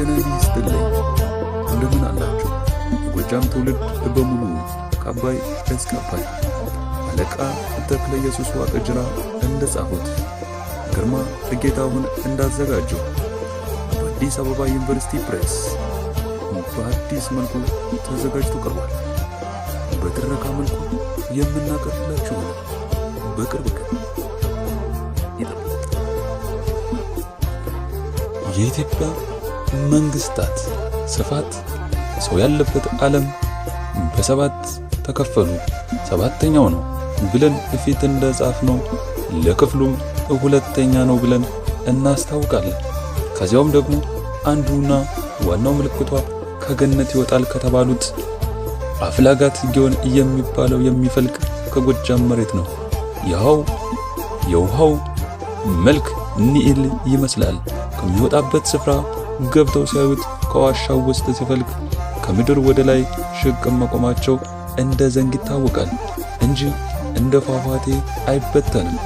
ጤና ይስጥልኝ። እንደምን አላችሁ? የጎጃም ትውልድ በሙሉ ከአባይ እስከ አባይ አለቃ ተክለ ኢየሱስ ዋቅጅራ እንደጻፉት፣ ግርማ ጌታሁን እንዳዘጋጀው፣ በአዲስ አበባ ዩኒቨርሲቲ ፕሬስ በአዲስ መልኩ ተዘጋጅቶ ቀርቧል። በትረካ መልኩ የምናቀርብላችሁ ነው። በቅርብ ቀን ይጠብቁ። የኢትዮጵያ መንግስታት ስፋት ሰው ያለበት ዓለም በሰባት ተከፈሉ፣ ሰባተኛው ነው ብለን ፊት እንደጻፍነው ለክፍሉም ሁለተኛ ነው ብለን እናስታውቃለን። ከዚያውም ደግሞ አንዱና ዋናው ምልክቷ ከገነት ይወጣል ከተባሉት አፍላጋት ጊዮን የሚባለው የሚፈልቅ ከጎጃም መሬት ነው። ይኸው የውሃው መልክ ኒኢል ይመስላል። ከሚወጣበት ስፍራ ገብተው ሲያዩት ከዋሻው ውስጥ ሲፈልቅ ከምድር ወደ ላይ ሽቅብ መቆማቸው እንደ ዘንግ ይታወቃል እንጂ እንደ ፏፏቴ አይበተንም።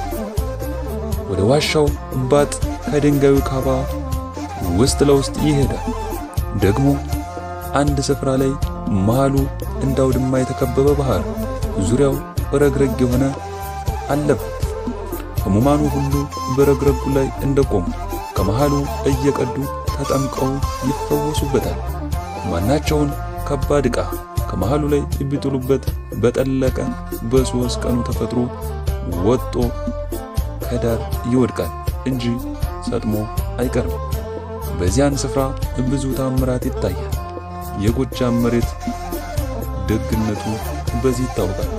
ወደ ዋሻው ባጥ ከድንጋዩ ካባ ውስጥ ለውስጥ ይሄዳል። ደግሞ አንድ ስፍራ ላይ መሃሉ እንደ አውድማ የተከበበ ባህር፣ ዙሪያው ረግረግ የሆነ አለበት። ሕሙማኑ ሁሉ በረግረጉ ላይ እንደቆሙ ከመሃሉ እየቀዱ ተጠምቀው ይፈወሱበታል። ማናቸውን ከባድ ዕቃ ከመሃሉ ላይ ቢጥሉበት በጠለቀ በ3 ቀኑ ተፈጥሮ ወጦ ከዳር ይወድቃል እንጂ ሰጥሞ አይቀርም። በዚያን ስፍራ ብዙ ታምራት ይታያል። የጎጃም መሬት ደግነቱ በዚህ ይታወቃል።